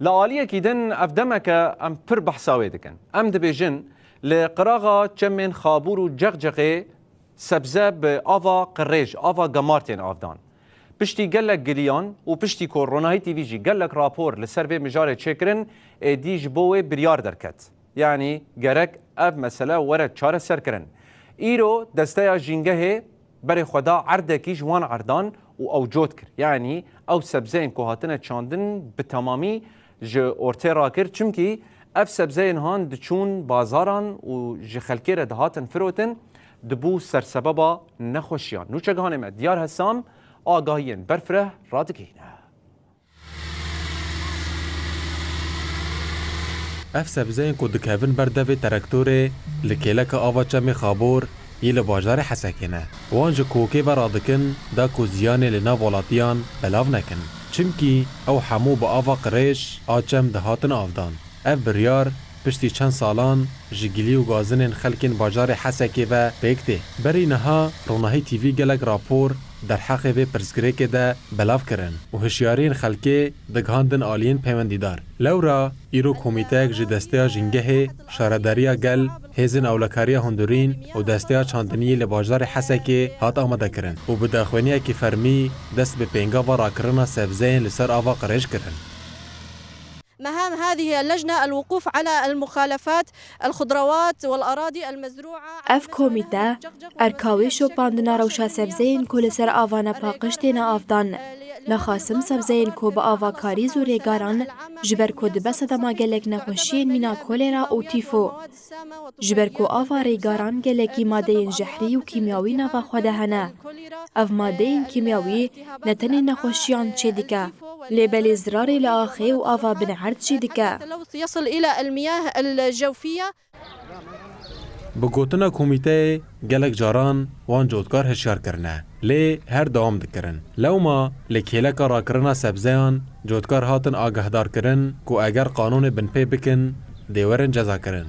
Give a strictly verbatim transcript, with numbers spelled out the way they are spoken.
Li aliyekî din ev demeke em pir behsa wê dikin. Em dibêjin, li qiraxa çemên Xabûr û Ceqceqê sebze bi ava qirêj, ava gemar tên avdan. Piştî gelek giliyan û piştî ku Ronahî T V jî gelek rapor li ser vê mijarê çêkirin, êdî ji bo wê biryar derket. Yanî gerek ev mesele were çareserkirin. Îro desteya Jîngehê berê xwe da erdekî ji wan erdan û ew cot kir. Yanî ew sebzeyên ku hatine çandin bi temamî ji ortê rakir. Çimkî ev sebzeyên han diçûn bazaran û ji xelkê re dihatin firotin, dibû sersebeba nexweşiyan. Nûçeghanê me Diyar Hesam agahiyên berfireh radigihîne. Ev sebzeyên ku dikevin ber devê terektorê li kêleka ava çemê Xabor yê li bajarê Hesekê ne. Wan ji kokê ve radikin da ku ziyanê li nav welatiyan belav nekin. Çimkî ew hemû bi ava qirêj a çem dihatin avdan. Ev biryar piştî çend salan ji gilî û gazinên xelkên bajarê Hesekê ve pêk tê. Berî niha Ronahî T V gelek rapor derheqê vê pirsgirêkê de belav kirin û hişyariyên xelkê digihandin aliyên peywendîdar. Lewra îro komîteyek ji desteya Jîngehê, Şaredariya Gel, Hêzên Ewlekariya Hundirîn û Desteya Çandiniyê li bajarê Hesekê hat amadekirin û bi daxuyaniyekî fermî dest bi pêngava rakirina sebzeyên li ser ava qirêj kirin. مهام هذه اللجنة الوقوف على المخالفات، الخضروات والأراضي المزروعة. Ev komîte erka wê şopandina rewşa sebzeyên ku li ser avana paqij têne avdan. Naxasim sebzeyên ku bi ava karîz û rêgaran, ji ber ku dibe sedema gelek nexweşiyên mîna kolera û tîfo. Ji ber ku ava rêgaran gelekî madeyên jehrî û kîmyawî nava xwe de hene. Ev madeyên kîmyawî ne tenê nexweşiyan çêdike, lê belê zirarê li axê û ava bin erd jî dike. يصل إلى المياه الجوفية. Bi gotina komîteyê gelek caran wan cotkar hişyar kirine, lê her dewam dikirin. Lewma li kêleka rakirina sebzeyan cotkar hatin agahdarkirin ku eger qanûnê binpê bikin, dê werin cezakirin.